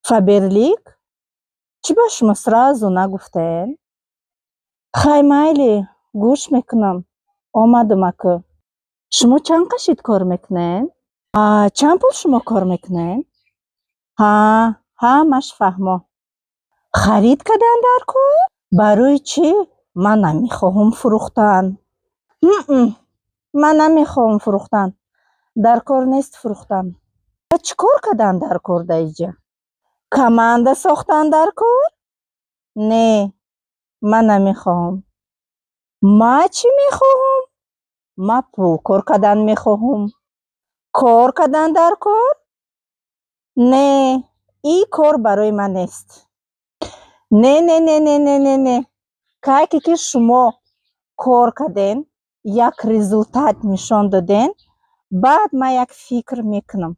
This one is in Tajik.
Фаберлик? Чӣ ба шумо сразу нагуфтем? Хай, майли, гӯш мекунам. Омадум акӯ. Шумо чанд қашид кор мекунед? Чанд пул шумо кор мекунед? Ҳа, ҳамаш фаҳмо. Харид кардан дар кор? Барои чӣ? Ман намехоҳам фурӯхтан. Ман намехоҳам фурӯхтан. Дар кор нест фурӯхтан. Чӣ кор кардан дар кор дар иҷа? Команда сохтан дар кор? Не, ман намехоҳам. Ман чӣ мехоҳам? Ман пул кор кардан мехоҳам. Кор кардан дар кор? Не, ин кор барои ман нест. Не, не, не, не, не, не, не. Кайке ки шумо кор карден, як результат нишон доден, баъд ман як фикр мекунам.